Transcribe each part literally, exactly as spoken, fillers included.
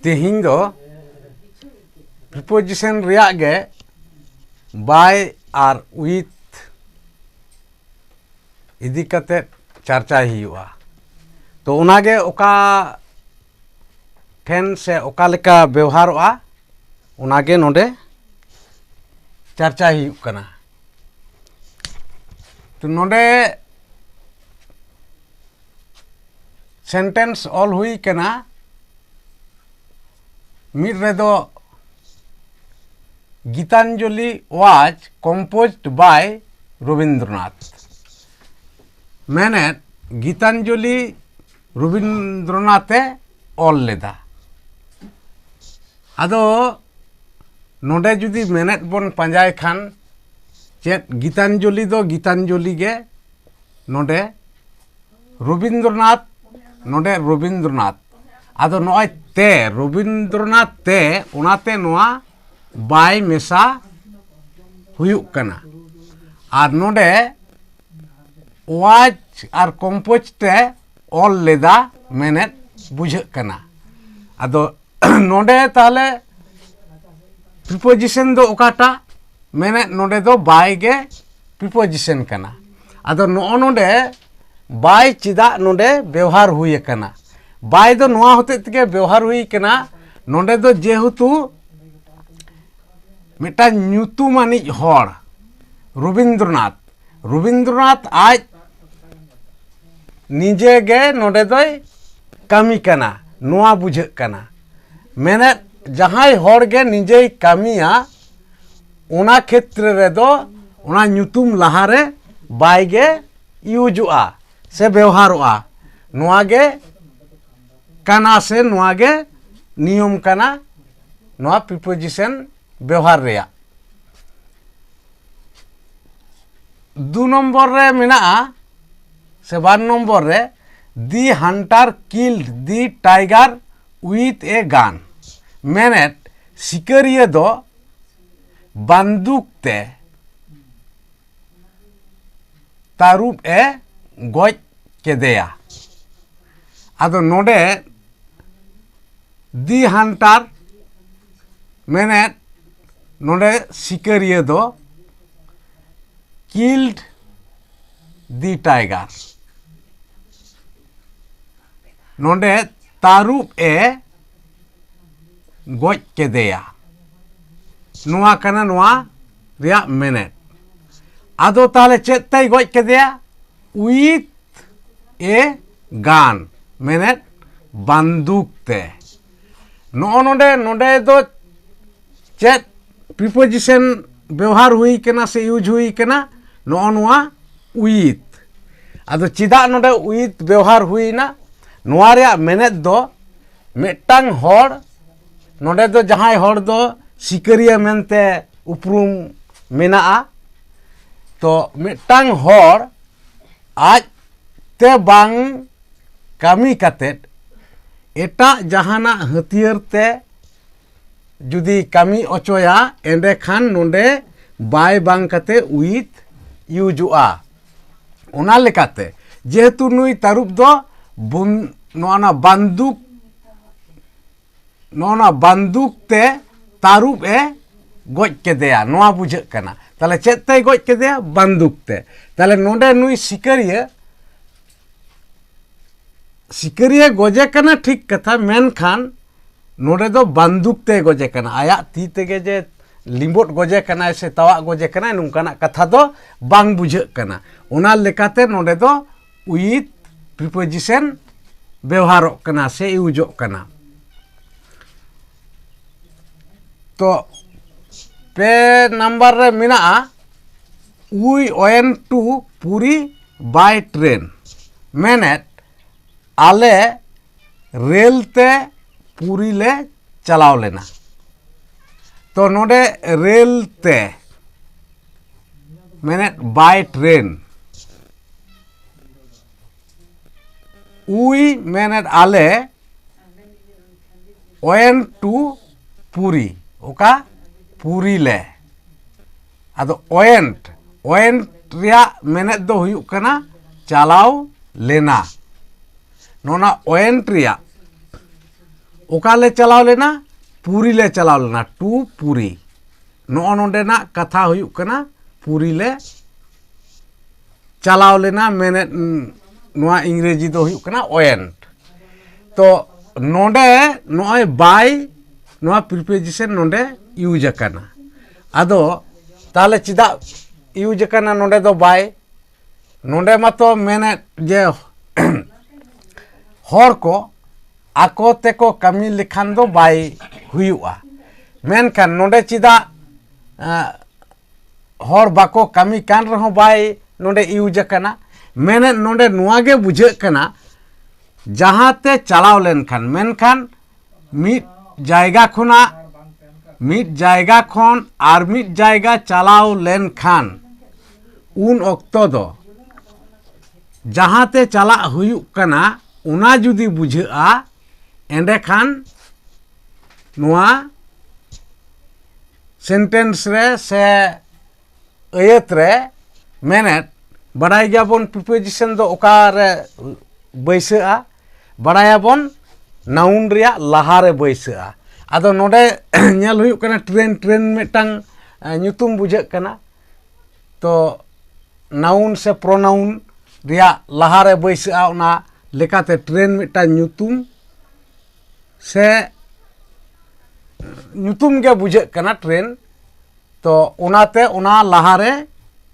ᱛᱮᱦᱮᱧ ᱫᱚ preposition ᱨᱮᱭᱟᱜ ᱜᱮ by ᱟᱨ with ᱤᱫᱤ ᱠᱟᱛᱮ ᱪᱟᱨᱪᱟᱭ ᱦᱩᱭᱩᱜᱼᱟ᱾ ᱛᱚ ᱚᱱᱟᱜᱮ ᱚᱠᱟ ᱴᱷᱮᱱ ᱥᱮ ᱚᱠᱟ ᱞᱮᱠᱟ ᱵᱮᱣᱦᱟᱨᱚᱜᱼᱟ, ᱚᱱᱟᱜᱮ ᱱᱚᱰᱮ ᱪᱟᱨᱪᱟᱭ ᱦᱩᱭᱩᱜ ᱠᱟᱱᱟ᱾ ᱛᱚ ᱱᱚᱰᱮ sentence ᱚᱞ ᱦᱩᱭ ᱠᱟᱱᱟ, ᱢᱤᱫ ᱨᱮᱫᱚ Gitanjali was composed by Rabindranath. ᱢᱮᱱᱮᱫ ᱜᱤᱛᱟᱧᱡᱚᱞᱤ ᱨᱚᱵᱤᱱᱫᱨᱚᱱᱟᱛᱷ ᱮ ᱚᱞ ᱞᱮᱫᱟ᱾ ᱟᱫᱚ ᱱᱚᱰᱮ ᱡᱩᱫᱤ ᱢᱮᱱᱮᱫ ᱵᱚᱱ ᱯᱟᱸᱡᱟᱭ ᱠᱷᱟᱱ, ᱪᱮᱫ ᱜᱤᱛᱟᱧᱡᱚᱞᱤ ᱫᱚ ᱜᱤᱛᱟᱧᱡᱚᱞᱤ ᱜᱮ, ᱱᱚᱰᱮ ᱨᱚᱵᱤᱱᱫᱨᱚᱱᱟᱛᱷ, ᱱᱚᱰᱮ ᱨᱚᱵᱤᱱᱫᱨᱚᱱᱟᱛᱷ᱾ ᱟᱫᱚ ᱱᱚᱜᱼᱚᱭ ᱛᱮ, ᱨᱚᱵᱤᱱᱫᱨᱚᱱᱟᱛᱷ ᱛᱮ, ᱚᱱᱟᱛᱮ ᱱᱚᱣᱟ by ᱢᱮᱥᱟ ᱦᱩᱭᱩᱜ ᱠᱟᱱᱟ᱾ ᱟᱨ ᱱᱚᱰᱮ was ᱟᱨ composed ᱛᱮ ᱚᱞ ᱞᱮᱫᱟ ᱢᱮᱱᱮᱫ ᱵᱩᱡᱷᱟᱹᱜ ᱠᱟᱱᱟ᱾ ᱟᱫᱚ ᱱᱚᱰᱮ ᱛᱟᱦᱚᱞᱮ preposition ᱫᱚ ᱚᱠᱟᱴᱟᱜ? ᱢᱮᱱᱮᱫ ᱱᱚᱰᱮ ᱫᱚ by ᱜᱮ preposition ᱠᱟᱱᱟ᱾ ᱟᱫᱚ ᱱᱚᱜᱼᱚ ᱱᱚᱰᱮ by ᱪᱮᱫᱟᱜ ᱱᱚᱰᱮ ᱵᱮᱣᱦᱟᱨ ᱦᱩᱭ ᱟᱠᱟᱱᱟ? By ᱫᱚ ᱱᱚᱣᱟ ᱦᱚᱛᱮᱡ ᱛᱮᱜᱮ ᱵᱮᱣᱦᱟᱨ ᱦᱩᱭ ᱟᱠᱟᱱᱟ, ᱱᱚᱰᱮ ᱫᱚ ᱡᱮᱦᱮᱛᱩ ᱢᱤᱫᱴᱟᱝ ᱧᱩᱛᱩᱢᱟᱱᱤᱡ ᱦᱚᱲ ᱨᱚᱵᱤᱱᱫᱨᱚᱱᱟᱛᱷ, ᱨᱚᱵᱤᱱᱫᱨᱚᱱᱟᱛᱷ ᱟᱡ ᱱᱤᱡᱮ ᱜᱮ ᱱᱚᱰᱮ ᱫᱚᱭ ᱠᱟᱹᱢᱤ ᱠᱟᱱᱟ, ᱱᱚᱣᱟ ᱵᱩᱡᱷᱟᱹᱜ ᱠᱟᱱᱟ᱾ ᱢᱮᱱᱮᱫ ᱡᱟᱦᱟᱸᱭ ᱦᱚᱲ ᱜᱮ ᱱᱤᱡᱮᱭ ᱠᱟᱹᱢᱤᱭᱟ, ᱚᱱᱟ ᱠᱷᱮᱛᱨᱮ ᱨᱮᱫᱚ ᱚᱱᱟ ᱧᱩᱛᱩᱢ ᱞᱟᱦᱟᱨᱮ by ᱜᱮ ᱤᱭᱩᱡᱚᱜᱼᱟ ᱥᱮ ᱵᱮᱣᱦᱟᱨᱚᱜᱼᱟ᱾ ᱱᱚᱣᱟ ᱜᱮ ᱠᱟᱱᱟ ᱥᱮ ᱱᱚᱣᱟ ᱜᱮ ᱱᱤᱭᱚᱢ ᱠᱟᱱᱟ ᱱᱚᱣᱟ preposition ᱵᱮᱣᱦᱟᱨ ᱨᱮᱭᱟᱜ᱾ ᱫᱩ ᱱᱚᱢᱵᱚᱨ ᱨᱮ ᱢᱮᱱᱟᱜᱼᱟ ᱥᱮ ᱵᱟᱨ ᱱᱚᱢᱵᱚᱨ ᱨᱮ, "The hunter killed the tiger with a gun", ᱢᱮᱱᱮᱫ ᱥᱤᱠᱟᱹᱨᱤᱭᱟᱹ ᱫᱚ ᱵᱟᱱᱫᱩᱠ ᱛᱮ ᱛᱟᱹᱨᱩᱵ ᱮ ᱜᱚᱡ ᱠᱮᱫᱮᱭᱟ᱾ ᱟᱫᱚ ᱱᱚᱰᱮ The Hunter ᱢᱮᱱᱮᱫ ᱱᱚᱰᱮ ᱥᱤᱠᱟᱹᱨᱤᱭᱟᱹ ᱫᱚ killed the tiger, ᱱᱚᱰᱮ ᱛᱟᱹᱨᱩᱵ ᱮ ᱜᱚᱡ ᱠᱮᱫᱮᱭᱟ᱾ ᱱᱚᱣᱟ ᱠᱟᱱᱟ ᱱᱚᱣᱟ ᱨᱮᱭᱟᱜ ᱢᱮᱱᱮᱫ᱾ ᱟᱫᱚ ᱛᱟᱦᱚᱞᱮ ᱪᱮᱫ ᱛᱮᱭ ᱜᱚᱡ ᱠᱮᱫᱮᱭᱟ? With a gun, ᱢᱮᱱᱮᱫ ᱵᱟᱱᱫᱩᱠ ᱛᱮ᱾ ᱱᱚᱜᱼᱚ ᱱᱚᱰᱮ, ᱱᱚᱰᱮ ᱫᱚ ᱪᱮᱫ preposition ᱵᱮᱣᱦᱟᱨ ᱦᱩᱭ ᱠᱟᱱᱟ ᱥᱮ use ᱦᱩᱭ ᱠᱟᱱᱟ? ᱱᱚᱜᱼᱚ ᱱᱚᱣᱟ with᱾ ᱟᱫᱚ ᱪᱮᱫᱟᱜ ᱱᱚᱰᱮ with ᱵᱮᱣᱦᱟᱨ ᱦᱩᱭᱱᱟ? ᱱᱚᱣᱟ ᱨᱮᱭᱟᱜ ᱢᱮᱱᱮᱫ ᱫᱚ ᱢᱤᱫᱴᱟᱝ ᱦᱚᱲ, ᱱᱚᱰᱮ ᱫᱚ ᱡᱟᱦᱟᱸᱭ ᱦᱚᱲ ᱫᱚ ᱥᱤᱠᱟᱹᱨᱤᱭᱟᱹ ᱢᱮᱱᱛᱮ ᱩᱯᱨᱩᱢ ᱢᱮᱱᱟᱜᱼᱟ, ᱛᱚ ᱢᱤᱫᱴᱟᱝ ᱦᱚᱲ ᱟᱡ ᱛᱮ ᱵᱟᱝ ᱠᱟᱹᱢᱤ ᱠᱟᱛᱮᱫ ᱮᱴᱟᱜ ᱡᱟᱦᱟᱱᱟᱜ ᱦᱟᱹᱛᱭᱟᱹᱨ ᱛᱮ ᱡᱩᱫᱤ ᱠᱟᱹᱢᱤ ᱚᱪᱚᱭᱟ, ᱮᱸᱰᱮᱠᱷᱟᱱ ᱱᱚᱰᱮ by ᱵᱟᱝ ᱠᱟᱛᱮ with use ᱚᱜᱼᱟ᱾ ᱚᱱᱟ ᱞᱮᱠᱟᱛᱮ ᱡᱮᱦᱮᱛᱩ ᱱᱩᱭ ᱛᱟᱹᱨᱩᱵ ᱫᱚ ᱵᱩᱱ-, ᱱᱚᱣᱟ ᱱᱟ ᱵᱟᱱᱫᱩᱠ, ᱱᱚᱣᱟ ᱱᱟ ᱵᱟᱱᱫᱩᱠ ᱛᱮ ᱛᱟᱹᱨᱩᱵ ᱮ ᱜᱚᱡ ᱠᱮᱫᱮᱭᱟ, ᱱᱚᱣᱟ ᱵᱩᱡᱷᱟᱹᱜ ᱠᱟᱱᱟ᱾ ᱛᱟᱦᱞᱮ ᱪᱮᱫ ᱛᱮᱭ ᱜᱚᱡ ᱠᱮᱫᱮᱭᱟ? ᱵᱟᱱᱫᱩᱠ ᱛᱮ᱾ ᱛᱟᱦᱞᱮ ᱱᱚᱰᱮ ᱱᱩᱭ ᱥᱤᱠᱟᱹᱨᱤᱭᱟᱹ, ᱥᱤᱠᱟᱹᱨᱤᱭᱟᱹ ᱜᱚᱡᱮ ᱠᱟᱱᱟ ᱴᱷᱤᱠ ᱠᱟᱛᱷᱟ, ᱢᱮᱱᱠᱷᱟᱱ ᱱᱚᱰᱮ ᱫᱚ ᱵᱟᱱᱫᱩᱠ ᱛᱮ ᱜᱚᱡᱮ ᱠᱟᱱᱟ᱾ ᱟᱭᱟᱜ ᱛᱤ ᱛᱮᱜᱮ ᱡᱮ ᱞᱤᱸᱵᱚᱫ ᱜᱚᱡᱮ ᱠᱟᱱᱟᱭ ᱥᱮ ᱛᱟᱣᱟᱜ ᱜᱚᱡᱮ ᱠᱟᱱᱟᱭ, ᱱᱚᱝᱠᱟᱱᱟᱜ ᱠᱟᱛᱷᱟ ᱫᱚ ᱵᱟᱝ ᱵᱩᱡᱷᱟᱹᱜ ᱠᱟᱱᱟ᱾ ᱚᱱᱟ ᱞᱮᱠᱟᱛᱮ ᱱᱚᱰᱮ ᱫᱚ with preposition ᱵᱮᱣᱦᱟᱨᱚᱜ ᱠᱟᱱᱟ ᱥᱮ use ᱚᱜ ᱠᱟᱱᱟ᱾ ᱛᱚ ᱯᱮ ᱱᱟᱢᱵᱟᱨ ᱨᱮ ᱢᱮᱱᱟᱜᱼᱟ, we went to Puri by train, ᱢᱮᱱᱮᱫ ᱟᱞᱮ ᱨᱮᱞ ᱛᱮ ᱯᱩᱨᱤ ᱞᱮ ᱪᱟᱞᱟᱣ ᱞᱮᱱᱟ᱾ ᱛᱚ ᱱᱚᱰᱮ ᱨᱮᱞ ᱛᱮ ᱢᱮᱱᱮᱫ by train, we ᱢᱮᱱᱮᱫ ᱟᱞᱮ, went to ᱯᱩᱨᱤ, ᱚᱠᱟ? ᱯᱩᱨᱤ ᱞᱮ᱾ ᱟᱫᱚ went, went ᱨᱮᱭᱟᱜ ᱢᱮᱱᱮᱫ ᱫᱚ ᱦᱩᱭᱩᱜ ᱠᱟᱱᱟ ᱪᱟᱞᱟᱣ ᱞᱮᱱᱟ᱾ ᱱᱚᱣᱟ went ᱨᱮᱭᱟᱜ ᱚᱠᱟ ᱞᱮ ᱪᱟᱞᱟᱣ ᱞᱮᱱᱟ? ᱯᱩᱨᱤ ᱞᱮ ᱪᱟᱞᱟᱣ ᱞᱮᱱᱟ, to ᱯᱩᱨᱤ᱾ ᱱᱚᱜᱼᱚ ᱱᱚᱰᱮᱱᱟᱜ ᱠᱟᱛᱷᱟ ᱦᱩᱭᱩᱜ ᱠᱟᱱᱟ ᱯᱩᱨᱤ ᱞᱮ ᱪᱟᱞᱟᱣ ᱞᱮᱱᱟ, ᱢᱮᱱᱮᱫ ᱱᱚᱣᱟ ᱤᱝᱨᱮᱡᱤ ᱫᱚ ᱦᱩᱭᱩᱜ ᱠᱟᱱᱟ went᱾ ᱛᱚ ᱱᱚᱰᱮ ᱱᱚᱜᱼᱚᱭ by, ᱱᱚᱣᱟ preposition ᱱᱚᱰᱮ use ᱟᱠᱟᱱᱟ᱾ ᱟᱫᱚ ᱛᱟᱦᱚᱞᱮ ᱪᱮᱫᱟᱜ use ᱟᱠᱟᱱᱟ ᱱᱚᱰᱮ ᱫᱚ by? ᱱᱚᱰᱮ ᱢᱟᱛᱚ ᱢᱮᱱᱮᱫ ᱡᱮ ᱦᱚᱲ ᱠᱚ ᱟᱠᱚ ᱛᱮᱠᱚ ᱠᱟᱹᱢᱤ ᱞᱮᱠᱷᱟᱱ ᱫᱚ by ᱦᱩᱭᱩᱜᱼᱟ᱾ ᱢᱮᱱᱠᱷᱟᱱ ᱱᱚᱰᱮ ᱪᱮᱫᱟᱜ, ᱮᱸ, ᱦᱚᱲ ᱵᱟᱠᱚ ᱠᱟᱹᱢᱤ ᱠᱟᱱ ᱨᱮᱦᱚᱸ by ᱱᱚᱰᱮ use ᱟᱠᱟᱱᱟ? ᱢᱮᱱᱮᱫ ᱱᱚᱰᱮ ᱱᱚᱣᱟ ᱜᱮ ᱵᱩᱡᱷᱟᱹᱜ ᱠᱟᱱᱟ, ᱡᱟᱦᱟᱸ ᱛᱮ ᱪᱟᱞᱟᱣ ᱞᱮᱱᱠᱷᱟᱱ, ᱢᱮᱱᱠᱷᱟᱱ ᱢᱤᱫ ᱡᱟᱭᱜᱟ ᱠᱷᱚᱱᱟᱜ ᱢᱤᱫ ᱡᱟᱭᱜᱟ ᱠᱷᱚᱱ ᱟᱨ ᱢᱤᱫ ᱡᱟᱭᱜᱟ ᱪᱟᱞᱟᱣ ᱞᱮᱱᱠᱷᱟᱱ, ᱩᱱ ᱚᱠᱛᱚ ᱫᱚ ᱡᱟᱦᱟᱸ ᱛᱮ ᱪᱟᱞᱟᱜ ᱦᱩᱭᱩᱜ ᱠᱟᱱᱟ, ᱚᱱᱟ ᱡᱩᱫᱤ ᱵᱩᱡᱷᱟᱹᱜᱼᱟ, ᱮᱸᱰᱮᱠᱷᱟᱱ ᱱᱚᱣᱟ sentence ᱨᱮ ᱥᱮ ᱟᱹᱭᱟᱹᱛ ᱨᱮ ᱢᱮᱱᱮᱫ, ᱵᱟᱰᱟᱭ ᱜᱮᱭᱟᱵᱚᱱ preposition ᱫᱚ ᱚᱠᱟᱨᱮ ᱵᱟᱹᱭᱥᱟᱹᱜᱼᱟ, ᱵᱟᱰᱟᱭᱟᱵᱚᱱ noun ᱨᱮᱭᱟᱜ ᱞᱟᱦᱟᱨᱮ ᱵᱟᱹᱭᱥᱟᱹᱜᱼᱟ᱾ ᱟᱫᱚ ᱱᱚᱰᱮ ᱧᱮᱞ ᱦᱩᱭᱩᱜ ᱠᱟᱱᱟ train, train ᱢᱤᱫᱴᱟᱝ, ᱮ, ᱧᱩᱛᱩᱢ ᱵᱩᱡᱷᱟᱹᱜ ᱠᱟᱱᱟ᱾ ᱛᱚ noun ᱥᱮ pronoun ᱨᱮᱭᱟᱜ ᱞᱟᱦᱟᱨᱮ ᱵᱟᱹᱭᱥᱟᱹᱜᱼᱟ, ᱚᱱᱟ ᱞᱮᱠᱟᱛᱮ train ᱢᱤᱫᱴᱟᱝ ᱧᱩᱛᱩᱢ ᱥᱮ ᱧᱩᱛᱩᱢ ᱜᱮ ᱵᱩᱡᱷᱟᱹᱜ ᱠᱟᱱᱟ train᱾ ᱛᱚ ᱚᱱᱟᱛᱮ ᱚᱱᱟ ᱞᱟᱦᱟᱨᱮ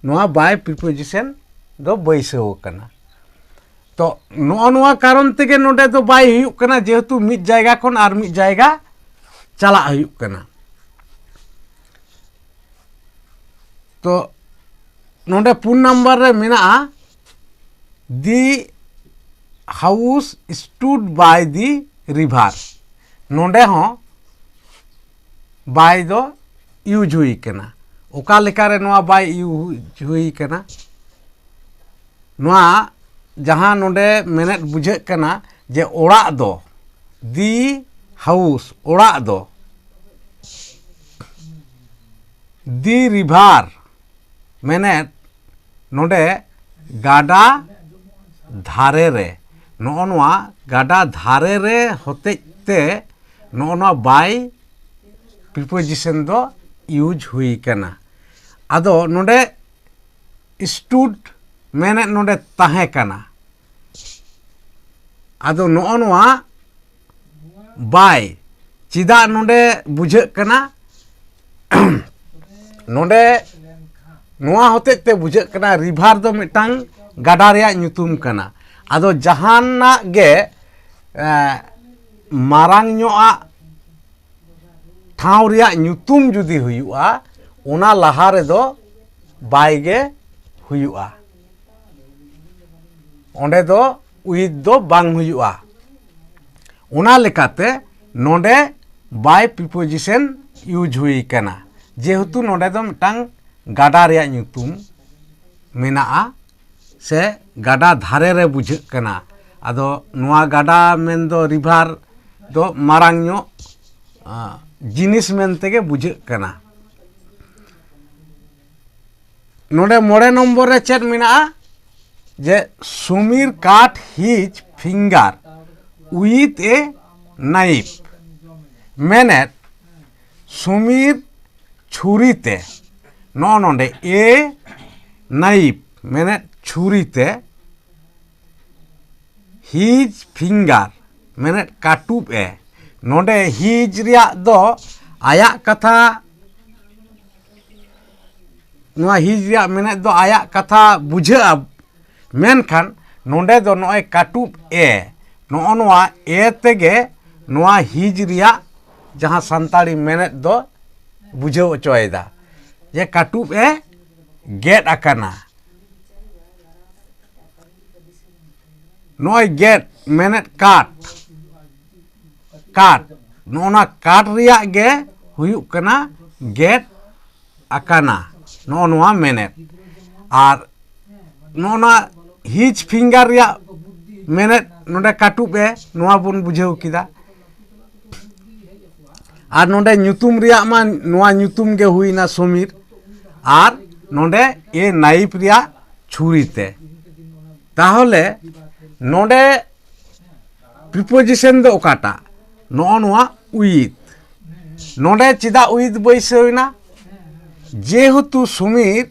ᱱᱚᱣᱟ by preposition ᱫᱚ ᱵᱟᱹᱭᱥᱟᱹᱣ ᱟᱠᱟᱱᱟ᱾ ᱛᱚ ᱱᱚᱜᱼᱚ ᱱᱚᱣᱟ ᱠᱟᱨᱚᱱ ᱛᱮᱜᱮ ᱱᱚᱰᱮ ᱫᱚ by ᱦᱩᱭᱩᱜ ᱠᱟᱱᱟ, ᱡᱮᱦᱮᱛᱩ ᱢᱤᱫ ᱡᱟᱭᱜᱟ ᱠᱷᱚᱱ ᱟᱨ ᱢᱤᱫ ᱡᱟᱭᱜᱟ ᱪᱟᱞᱟᱜ ᱦᱩᱭᱩᱜ ᱠᱟᱱᱟ᱾ ᱛᱚ ᱱᱚᱰᱮ ᱯᱩᱱ ᱱᱟᱢᱵᱟᱨ ᱨᱮ ᱢᱮᱱᱟᱜᱼᱟ, the house stood by the river᱾ ᱱᱚᱰᱮ ᱦᱚᱸ by ᱫᱚ use ᱦᱩᱭ ᱠᱟᱱᱟ᱾ ᱚᱠᱟ ᱞᱮᱠᱟᱨᱮ ᱱᱚᱣᱟ by use ᱦᱩᱭ ᱠᱟᱱᱟ? ᱱᱚᱣᱟ ᱡᱟᱦᱟᱸ ᱱᱚᱰᱮ ᱢᱮᱱᱮᱫ ᱵᱩᱡᱷᱟᱹᱜ ᱠᱟᱱᱟ ᱡᱮ ᱚᱲᱟᱜ ᱫᱚ, the house, ᱚᱲᱟᱜ ᱫᱚ, the river, ᱢᱮᱱᱮᱫ ᱱᱚᱰᱮ ᱜᱟᱰᱟ ᱫᱷᱟᱨᱮ ᱨᱮ, ᱱᱚᱜᱼᱚ ᱱᱚᱣᱟ ᱜᱟᱰᱟ ᱫᱷᱟᱨᱮ ᱨᱮ ᱦᱚᱛᱮᱡ ᱛᱮ ᱱᱚᱜᱼᱚ ᱱᱚᱣᱟ by preposition ᱫᱚ use ᱦᱩᱭ ᱠᱟᱱᱟ᱾ ᱟᱫᱚ ᱱᱚᱰᱮ stood ᱢᱮᱱᱮᱫ ᱱᱚᱰᱮ ᱛᱟᱦᱮᱸ ᱠᱟᱱᱟ᱾ ᱟᱫᱚ ᱱᱚᱜᱼᱚ ᱱᱚᱣᱟ by ᱪᱮᱫᱟᱜ ᱱᱚᱰᱮ ᱵᱩᱡᱷᱟᱹᱜ ᱠᱟᱱᱟ? ᱱᱚᱰᱮ ᱱᱚᱣᱟ ᱦᱚᱛᱮᱡ ᱛᱮ ᱵᱩᱡᱷᱟᱹᱜ ᱠᱟᱱᱟ, river ᱫᱚ ᱢᱤᱫᱴᱟᱝ ᱜᱟᱰᱟ ᱨᱮᱭᱟᱜ ᱧᱩᱛᱩᱢ ᱠᱟᱱᱟ᱾ ᱟᱫᱚ ᱡᱟᱦᱟᱱᱟᱜ ᱜᱮ, ᱮ, ᱢᱟᱨᱟᱝ ᱧᱚᱜ ᱟᱜ ᱴᱷᱟᱶ ᱨᱮᱭᱟᱜ ᱧᱩᱛᱩᱢ ᱡᱩᱫᱤ ᱦᱩᱭᱩᱜᱼᱟ, ᱚᱱᱟ ᱞᱟᱦᱟ ᱨᱮᱫᱚ by ᱜᱮ ᱦᱩᱭᱩᱜᱼᱟ, ᱚᱸᱰᱮ ᱫᱚ with ᱫᱚ ᱵᱟᱝ ᱦᱩᱭᱩᱜᱼᱟ᱾ ᱚᱱᱟ ᱞᱮᱠᱟᱛᱮ ᱱᱚᱰᱮ by preposition use ᱦᱩᱭ ᱠᱟᱱᱟ, ᱡᱮᱦᱮᱛᱩ ᱱᱚᱰᱮ ᱫᱚ ᱢᱤᱫᱴᱟᱝ ᱜᱟᱰᱟ ᱨᱮᱭᱟᱜ ᱧᱩᱛᱩᱢ ᱢᱮᱱᱟᱜᱼᱟ ᱥᱮ ᱜᱟᱰᱟ ᱫᱷᱟᱨᱮ ᱨᱮ ᱵᱩᱡᱷᱟᱹᱜ ᱠᱟᱱᱟ᱾ ᱟᱫᱚ ᱱᱚᱣᱟ ᱜᱟᱰᱟ ᱢᱮᱱᱫᱚ river ᱫᱚ ᱢᱟᱨᱟᱝ ᱧᱚᱜ, ᱟ, ᱡᱤᱱᱤᱥ ᱢᱮᱱᱛᱮ ᱜᱮ ᱵᱩᱡᱷᱟᱹᱜ ᱠᱟᱱᱟ᱾ ᱱᱚᱰᱮ ᱢᱚᱬᱮ ᱱᱚᱢᱵᱚᱨ ᱨᱮ ᱪᱮᱫ ᱢᱮᱱᱟᱜᱼᱟ? ᱡᱮ Sumir cut his finger with a knife᱾ ᱢᱮᱱᱮᱫ ᱥᱩᱢᱤᱨ ᱪᱷᱩᱨᱤ ᱛᱮ, ᱱᱚᱜᱼᱚ ᱱᱚᱰᱮ a knife ᱢᱮᱱᱮᱫ ᱪᱷᱩᱨᱤ ᱛᱮ, his finger ᱢᱮᱱᱮᱫ ᱠᱟᱹᱴᱩᱵ ᱮ᱾ ᱱᱚᱰᱮ his ᱨᱮᱭᱟᱜ ᱫᱚ ᱟᱭᱟᱜ ᱠᱟᱛᱷᱟ, ᱱᱚᱣᱟ his ᱨᱮᱭᱟᱜ ᱢᱮᱱᱮᱫ ᱫᱚ ᱟᱭᱟᱜ ᱠᱟᱛᱷᱟ ᱵᱩᱡᱷᱟᱹᱜᱼᱟ, ᱢᱮᱱᱠᱷᱟᱱ ᱱᱚᱰᱮ ᱫᱚ ᱱᱚᱜᱼᱚᱭ ᱠᱟᱹᱴᱩᱵ ᱮ, ᱱᱚᱜᱼᱚ ᱱᱚᱣᱟ ᱮ ᱛᱮᱜᱮ ᱱᱚᱣᱟ his ᱨᱮᱭᱟᱜ ᱡᱟᱦᱟᱸ ᱥᱟᱱᱛᱟᱲᱤ ᱢᱮᱱᱮᱫ ᱫᱚ ᱵᱩᱡᱷᱟᱹᱣ ᱦᱚᱪᱚᱭᱮᱫᱟ, ᱡᱮ ᱠᱟᱹᱴᱩᱵ ᱮ ᱜᱮᱫ ᱟᱠᱟᱱᱟ᱾ ᱱᱚᱜᱼᱚᱭ ᱜᱮᱫ ᱢᱮᱱᱮᱫ cut, cut, ᱱᱚᱜᱼᱚ ᱱᱟ cut ᱨᱮᱭᱟᱜ ᱜᱮ ᱦᱩᱭᱩᱜ ᱠᱟᱱᱟ ᱜᱮᱫ ᱟᱠᱟᱱᱟ, ᱱᱚᱜᱼᱚ ᱱᱚᱣᱟ ᱢᱮᱱᱮᱫ᱾ ᱟᱨ ᱱᱚᱜᱼᱚ ᱱᱟ his finger ᱨᱮᱭᱟᱜ ᱢᱮᱱᱮᱫ ᱱᱚᱰᱮ ᱠᱟᱹᱴᱩᱵ ᱮ, ᱱᱚᱣᱟ ᱵᱚᱱ ᱵᱩᱡᱷᱟᱹᱣ ᱠᱮᱫᱟ᱾ ᱟᱨ ᱱᱚᱰᱮ ᱧᱩᱛᱩᱢ ᱨᱮᱭᱟᱜ ᱢᱟ ᱱᱚᱣᱟ ᱧᱩᱛᱩᱢ ᱜᱮ ᱦᱩᱭᱱᱟ ᱥᱚᱢᱤᱨ, ᱟᱨ ᱱᱚᱰᱮ a knife ᱨᱮᱭᱟᱜ ᱪᱷᱩᱨᱤ ᱛᱮ᱾ ᱛᱟᱦᱚᱞᱮ ᱱᱚᱰᱮ preposition ᱫᱚ ᱚᱠᱟᱴᱟᱜ? ᱱᱚᱜᱼᱚ ᱱᱚᱣᱟ with᱾ ᱱᱚᱰᱮ ᱪᱮᱫᱟᱜ with ᱵᱟᱹᱭᱥᱟᱹᱣ ᱮᱱᱟ? ᱡᱮᱦᱮᱛᱩ ᱥᱩᱢᱤᱨ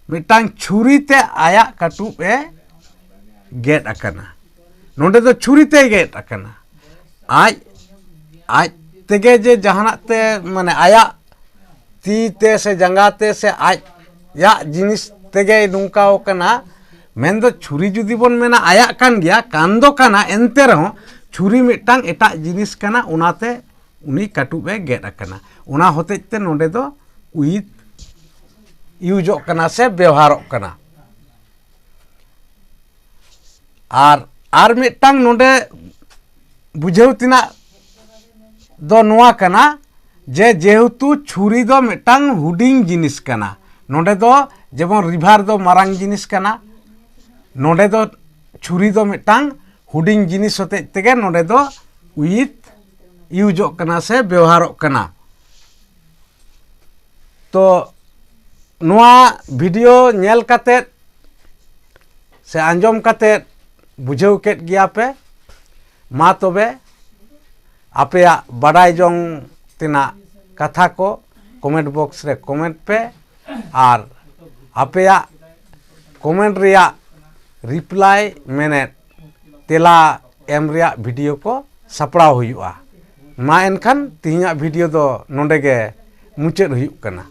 ᱢᱤᱫᱴᱟᱝ ᱪᱷᱩᱨᱤ ᱛᱮ ᱟᱭᱟᱜ ᱠᱟᱹᱴᱩᱵ ᱮ ᱜᱮᱫ ᱟᱠᱟᱱᱟ᱾ ᱱᱚᱰᱮ ᱫᱚ ᱪᱷᱩᱨᱤ ᱛᱮᱭ ᱜᱮᱫ ᱟᱠᱟᱱᱟ᱾ ᱟᱡ, ᱟᱡ ᱛᱮᱜᱮ ᱡᱮ ᱡᱟᱦᱟᱱᱟᱜ ᱛᱮ, ᱢᱟᱱᱮ, ᱟᱭᱟᱜ ᱛᱤ ᱛᱮ ᱥᱮ ᱡᱟᱸᱜᱟ ᱛᱮ ᱥᱮ ᱟᱡᱟᱜ ᱡᱤᱱᱤᱥ ᱛᱮᱜᱮᱭ ᱱᱚᱝᱠᱟᱣ ᱠᱟᱱᱟ᱾ ᱢᱮᱱᱫᱚ ᱪᱷᱩᱨᱤ ᱡᱩᱫᱤ ᱵᱚᱱ ᱢᱮᱱᱟ, ᱟᱭᱟᱜ ᱠᱟᱱ ᱜᱮᱭᱟ, ᱠᱟᱱ ᱫᱚ ᱠᱟᱱᱟ, ᱮᱱᱛᱮ ᱨᱮᱦᱚᱸ ᱪᱷᱩᱨᱤ ᱢᱤᱫᱴᱟᱝ ᱮᱴᱟᱜ ᱡᱤᱱᱤᱥ ᱠᱟᱱᱟ, ᱚᱱᱟᱛᱮ ᱩᱱᱤ ᱠᱟᱹᱴᱩᱵ ᱮ ᱜᱮᱫ ᱟᱠᱟᱱᱟ᱾ ᱚᱱᱟ ᱦᱚᱛᱮᱡ ᱛᱮ ᱱᱚᱰᱮ ᱫᱚ with ᱤᱭᱩᱡᱚᱜ ᱠᱟᱱᱟ ᱥᱮ ᱵᱮᱣᱦᱟᱨᱚᱜ ᱠᱟᱱᱟ᱾ ᱟᱨ, ᱟᱨ ᱢᱤᱫᱴᱟᱝ ᱱᱚᱰᱮ ᱵᱩᱡᱷᱟᱹᱣ ᱛᱮᱱᱟᱜ ᱫᱚ ᱱᱚᱣᱟ ᱠᱟᱱᱟ ᱡᱮ, ᱡᱮᱦᱮᱛᱩ ᱪᱷᱩᱨᱤ ᱫᱚ ᱢᱤᱫᱴᱟᱝ ᱦᱩᱰᱤᱧ ᱡᱤᱱᱤᱥ ᱠᱟᱱᱟ, ᱱᱚᱰᱮ ᱫᱚ ᱡᱮᱢᱚᱱ ᱨᱤᱵᱷᱟᱨ ᱫᱚ ᱢᱟᱨᱟᱝ ᱡᱤᱱᱤᱥ ᱠᱟᱱᱟ, ᱱᱚᱰᱮ ᱫᱚ ᱪᱷᱩᱨᱤ ᱫᱚ ᱢᱤᱫᱴᱟᱝ ᱦᱩᱰᱤᱧ ᱡᱤᱱᱤᱥ ᱦᱚᱛᱮᱡ ᱛᱮᱜᱮ ᱱᱚᱰᱮ ᱫᱚ with ᱤᱭᱩᱡᱚᱜ ᱠᱟᱱᱟ ᱥᱮ ᱵᱮᱣᱦᱟᱨᱚᱜ ᱠᱟᱱᱟ᱾ ᱛᱚ ᱱᱚᱣᱟ ᱵᱷᱤᱰᱤᱭᱳ ᱧᱮᱞ ᱠᱟᱛᱮᱫ ᱥᱮ ᱟᱸᱡᱚᱢ ᱠᱟᱛᱮᱫ ᱵᱩᱡᱷᱟᱹᱣ ᱠᱮᱫ ᱜᱮᱭᱟ ᱯᱮ᱾ ᱢᱟ ᱛᱚᱵᱮ ᱟᱯᱮᱭᱟᱜ ᱵᱟᱰᱟᱭ ᱡᱚᱝ ᱛᱮᱱᱟᱜ ᱠᱟᱛᱷᱟ ᱠᱚ ᱠᱚᱢᱮᱱᱴ ᱵᱚᱠᱥ ᱨᱮ ᱠᱚᱢᱮᱱᱴ ᱯᱮ, ᱟᱨ ᱟᱯᱮᱭᱟᱜ ᱠᱚᱢᱮᱱᱴ ᱨᱮᱭᱟᱜ ᱨᱤᱯᱞᱟᱭ, ᱢᱮᱱᱮᱫ ᱛᱮᱞᱟ ᱮᱢ ᱨᱮᱭᱟᱜ ᱵᱷᱤᱰᱤᱭᱳ ᱠᱚ ᱥᱟᱯᱲᱟᱣ ᱦᱩᱭᱩᱜᱼᱟ᱾ ᱢᱟ ᱮᱱᱠᱷᱟᱱ ᱛᱮᱦᱮᱧᱟᱜ ᱵᱷᱤᱰᱤᱭᱳ ᱫᱚ ᱱᱚᱰᱮ ᱜᱮ ᱢᱩᱪᱟᱹᱫ ᱦᱩᱭᱩᱜ ᱠᱟᱱᱟ᱾